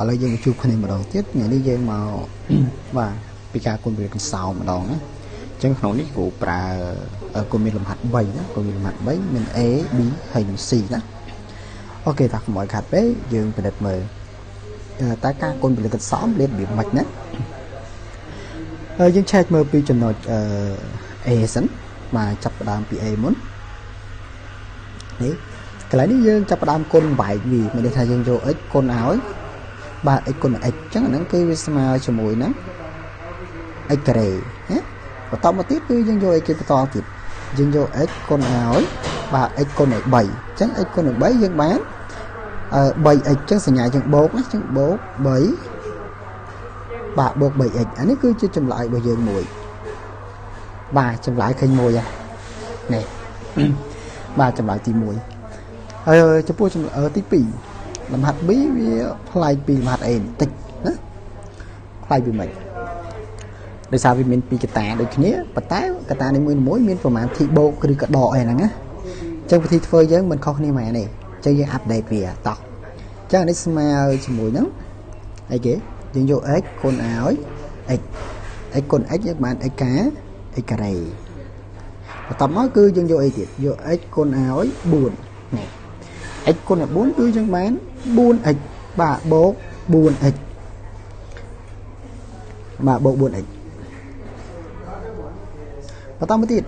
ឥឡូវយើងមកជួបគ្នាម្ដងទៀតថ្ងៃនេះយើងមក បាទពីការគុណវិកសោម្ដងណាអញ្ចឹងក្នុងនេះគ្រូប្រើគុណមានលំហាត់3ណាគុណមានលំហាត់3មាន A B ហើយនិង C ណាOK តាកុំឲ្យខាត់ពេកយើងពិនិត្យមើលតើការគុណពលិកសោមលេបរបៀបម៉េចណាហើយយើងឆែកមើលពីចំណុច A សិនបាទចាប់ផ្ដើមពី A មុននេះកន្លែងនេះយើងចាប់ផ្ដើមគុណបែកវាមានន័យថាយើងយក x គុណឲ្យបាទ x គុណ x អញ្ចឹងអាហ្នឹងគឺវាស្មើជាមួយនឹង x ការ៉េណាបន្តមកទៀតគឺយើងយកអីគេបន្តទៀតយើងយក x គុណឲ្យបាទ x គុណឲ្យ3អញ្ចឹង x គុណឲ្យ3យើងបាន 3x អញ្ចឹងសញ្ញាយើងបូកណាអញ្ចឹងបូក3បាទបូក 3x អានេះគឺជាចម្លើយរបស់យើងមួយបាទចម្លើយឃើញមួយនេះបាទចម្លើយទី1ហើយចំពោះចម្លើយទី2លំហាត់ B វាប្លែកពីលំហាត់ A បន្តិចណាប្លែកពីម៉េចដោយសារវាមានពីរកតាដូចគ្នាប៉ុន្តែកតានីមួយៗមានប្រមាណធីបូកឬក៏ដកអីហ្នឹងណាអញ្ចឹងវិធីធ្វើយើងមិនខុសគ្នាម៉ែនេះអញ្ចឹងយើង update វាតោះអញ្ចឹងនេះស្មើជាមួយនឹងអីគេយើងយក x គុណឲ្យ x x គុណ x យើងបាន x ការ x ការ៉េបន្ទាប់មកគឺយើងយកអីទៀតយក x គុណឲ្យ4នេះ x គុណឲ្យ4គឺយើងបាន 4x បាទបូក 4x បាទបូក 4x បន្តមកទៀត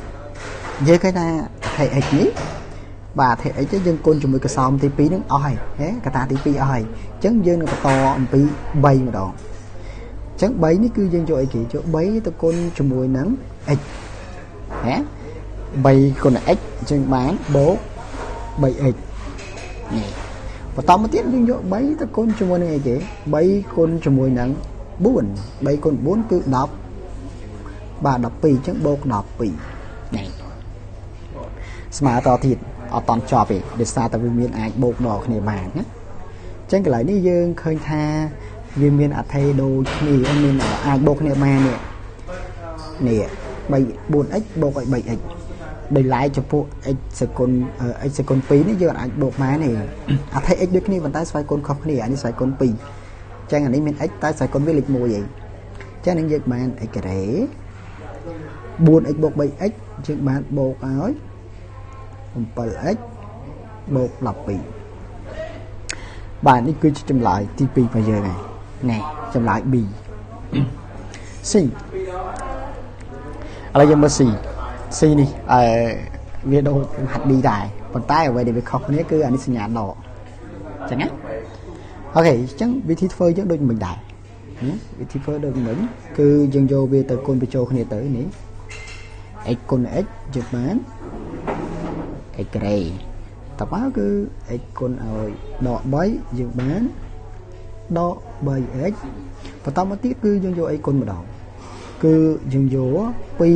និយាយឃើញថា x នេះបាទ x យើងគុណជាមួយកសោមទី2នឹងអស់ហើយហេកតាទី2អស់ហើយអញ្ចឹងយើងនឹងបន្តអំពី3ម្ដងអញ្ចឹង3នេះគឺយើងយកអីគេយក3ទៅគុណជាមួយនឹង x ហេ3គុណ x អញ្ចឹងបានបូក 3x នេះបន្តមកទៀតយើងយក3ទៅគុណជាមួយនឹងអីគេ3គុណជាមួយនឹង4 3គុណ4គឺ10បាទ12អញ្ចឹងបូក12នេះស្មើតទៀតអត់តន់ចប់ទេដោយសារតែវាមានអាចបូកដល់គ្នាបានណាអញ្ចឹងកន្លែងនេះយើងឃើញថាវាមានអថេដូចគ្នាមានអាចបូកគ្នាបាននេះនេះ3 4x បូកឲ្យ 3x ដោយឡែកចំពោះ x សគុណ x សគុណ2នេះយើងអាចបូកបានទេអថេ x ដូចគ្នាប៉ុន្តែស្វ័យគុណខុសគ្នាអានេះស្វ័យគុណ2អញ្ចឹងអានេះមាន x តែស្វ័យគុណវាលេខ1ឯងអញ្ចឹងនឹងយើងបាន x ការ៉េ 4x បូក 3x យើងបានបូកឲ្យ 7x បូក12បាទនេះគឺជាចម្លើយទី2របស់យើងហើយណែចម្លើយ B C ឥឡូវយើងមើល C C នេះអឺវាដូចលំហាត់ D ដែរប៉ុន្តែអ្វីដែលវាខុសគ្នាគឺអានេះសញ្ញាដកអញ្ចឹងណាOK អញ្ចឹងវិធីធ្វើយើងដូចមិញដែរវិធីធ្វើដូចមិញគឺយើងយកវាទៅគុណបញ្ចូលគ្នាទៅនេះ x គុណ x យើងបាន x ការ៉េតើគឺ x គុណឲ្យដក3យើងបានដក 3x បន្តមកទៀតគឺយើងយក x គុណម្ដងគឺយើងយក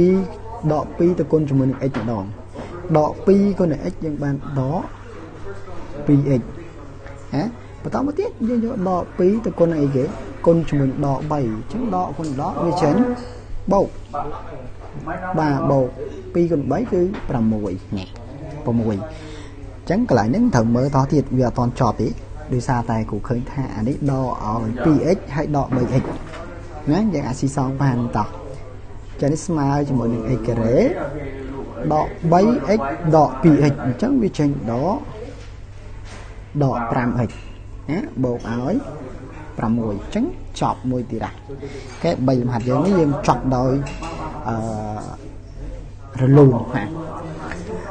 2ដក2ទៅគុណជាមួយនឹង x ម្ដងដក2គុណនឹង x យើងបានដក 2x ហ៎បន្តមកទៀតយើងយកដក2ទៅគុណនឹងអីគេគុណជាមួយនឹងដក3អញ្ចឹងដកគុណដកវាចេញបូកបាទបូក2គុណ3គឺ6នេះ6អញ្ចឹងកន្លែងហ្នឹងត្រូវមើលតទៀតវាអត់តន់ចប់ទេដោយសារតែគ្រូឃើញថាអានេះដកឲ្យ 2x ហើយដក 3x ណាយើងអាចស៊ីសងបានតោះចានេះស្មើជាមួយនឹង x ការ៉េដក 3x ដក 2x អញ្ចឹងវាចេញដកដក 5x ណាបូកឲ្យ6អញ្ចឹងចប់មួយទៀតដែរគេ3លំហាត់យើងនេះយើងចប់ដោយអឺរលូនណា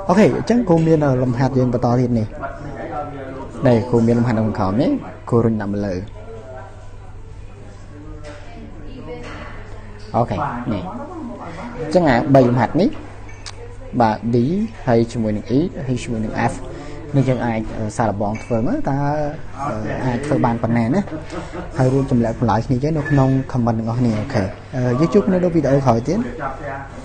OK អញ្ចឹងគូមានលំហាត់យើងបន្តទៀតនេះនេះគូមានលំហាត់នៅខាងក្រោមនេះគូរុញដាក់មកលើOK នេះអញ្ចឹងអា3លំហាត់នេះបាទ D ហើយជាមួយនឹង E ហើយជាមួយនឹង F នេះយើងអាចសាកល្បងធ្វើមើលតើអាចធ្វើបានប៉ុណ្ណាណាហើយរួមចម្លែកបន្លាយគ្នាចឹងនៅក្នុង comment ទាំងអស់គ្នាOK យើងជួបគ្នានៅវីដេអូក្រោយទៀត។